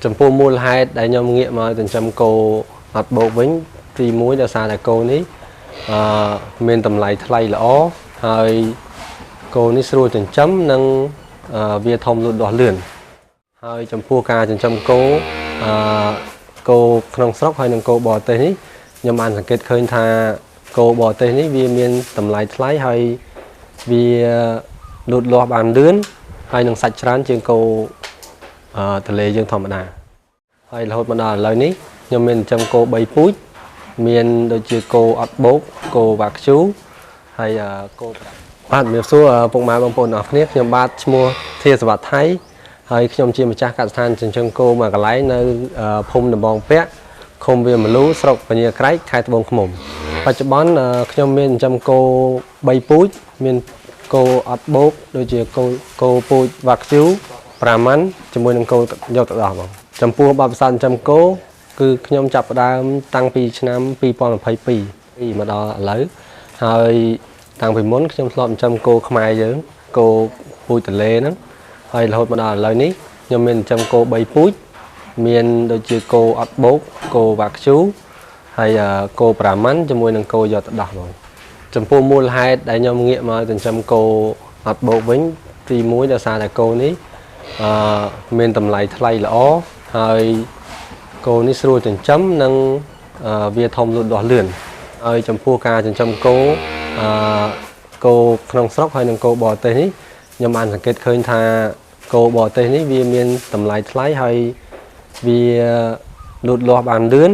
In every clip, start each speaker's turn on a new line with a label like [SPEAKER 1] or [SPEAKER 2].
[SPEAKER 1] ចំពោះមូលហេតុដែលខ្ញុំងាកមកចិញ្ចឹមគោអត់បោកវិញទី1ដោយសារតែគោនេះអឺមានតម្លៃថ្លៃល្អហើយគោនេះស្រួលចិញ្ចឹមនិងវាធំលូតលាស់លឿនហើយចំពោះការចិញ្ចឹមគោអឺគោក្នុងស្រុកហើយនិងគោបរទេសនេះខ្ញុំបានសង្កេតឃើញថាគោបរទេសនេះវាមានតម្លៃថ្លៃហើយវាលូតលាស់បានលឿនហើយនឹងសាច់ច្រើនជាងគោទន្លេយើងធម្មតាហើយរហូតមកដល់ឥឡូវនេះខ្ញុំមានចិញ្ចឹមគោ3ពូជមានដូចជាគោអត់បោកគោវ៉ាខ្ជូហើយគោបាទជំរាបសួរពុកម៉ែបងប្អូនអរគ្នាខ្ញុំបាទឈ្មោះធាសវត្ថៃហើយខ្ញុំជាម្ចាស់កសិដ្ឋានចិញ្ចឹមគោមួយកន្លែងនៅភូមិដំបងពាក់ឃុំវាមលូស្រុកពញាក្រែកខេត្តត្បូងឃ្មុំបច្ចុប្បន្នខ្ញុំមានចិញ្ចឹមគោ3ពូជមានគោអត់បោកដូចជាគោពូជវ៉ាខ្ជូប្រាម៉ាន់ជាមួយនឹងគោយកទៅដោះបងចំពោះបទពិសោធន៍ចិញ្ចឹមគោគឺខ្ញុំចាប់ផ្ដើមតាំងពីឆ្នាំ2022មកដល់ឥឡូវហើយតាំងពីមុនខ្ញុំធ្លាប់ចិញ្ចឹមគោខ្មែរយើងគោពូជទន្លេហ្នឹងហើយរហូតមកដល់ឥឡូវនេះខ្ញុំមានចិញ្ចឹមគោ3ពូជមានដូចជាគោអត់បោកគោវ៉ាខ្ជូហើយគោប្រាម៉ាន់ជាមួយនឹងគោយកទៅដោះបងចំពោះមូលហេតុដែលខ្ញុំងាកមកចិញ្ចឹមគោអត់បោកវិញទី1ដោយសារតែគោនេះមានតម្លៃថ្លៃល្អហើយគោនេះស្រួលចិញ្ចឹមនិងវាធំលូតលាស់លឿនហើយចំពោះការចិញ្ចឹមគោគោក្នុងស្រុកហើយនិងគោបរទេសនេះខ្ញុំបានសង្កេតឃើញថាគោបរទេសនេះវាមានតម្លៃថ្លៃហើយវាលូតលាស់បានលឿន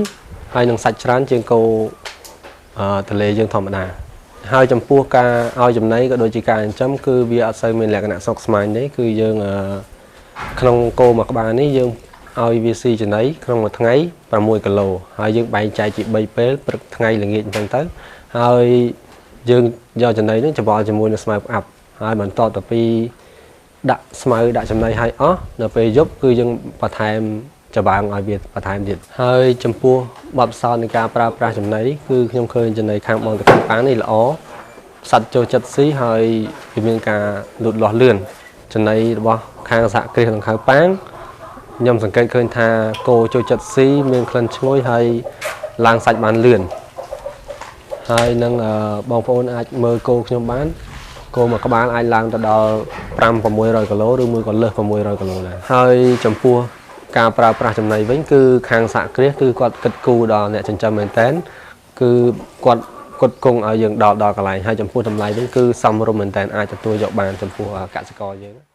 [SPEAKER 1] ហើយនឹងសាច់ច្រើនជាងគោទន្លេយើងធម្មតាហើយចំពោះការឲ្យចំណីក៏ដូចជាការចិញ្ចឹមគឺវាអត់សូវមានលក្ខណៈស្មុគស្មាញទេគឺយើងក្នុងគោមួយក្បាលនេះយើងឲ្យវាស៊ីចំណីក្នុងមួយថ្ងៃ6គីឡូហើយយើងបែងចែកជា3ពេលព្រឹកថ្ងៃល្ងាចអញ្ចឹងទៅហើយយើងយកចំណីនេះច្របល់ជាមួយនឹងស្មៅផ្អាប់ហើយបន្ទាប់ទៅពីដាក់ស្មៅដាក់ចំណីឲ្យអស់នៅពេលយប់គឺយើងបន្ថែមច្បើងឲ្យវាបន្ថែមទៀតហើយចំពោះបទពិសោធន៍នៃការប្រើប្រាស់ចំណីគឺខ្ញុំឃើញចំណីខាងបងតកាប៉ាងនេះល្អសត្វចូលចិត្តស៊ីហើយវាមានការលូតលាស់លឿនចំណីរបស់ខាងសហគ្រាសដង្ខៅប៉ាងខ្ញុំសង្កេតឃើញថាគោចូលចិត្តស៊ីមានក្លិនឈ្ងុយហើយឡើងសាច់បានលឿនហើយនឹងបងប្អូនអាចមើលគោខ្ញុំបានគោមួយក្បាលអាចឡើងទៅដល់5 600គីឡូឬមួយក៏លើស600គីឡូដែរហើយចំពោះការប្រើប្រាស់ចំណីវិញគឺខាងសហគ្រាសគឺគាត់គិតគូរដល់អ្នកចិញ្ចឹមមែនតើគឺគាត់គង់ឲ្យយើងដល់កន្លែងហើយចំពោះតម្លៃវិញគឺសមរម្យមែនតើអាចទទួលយកបានចំពោះកសិករយើង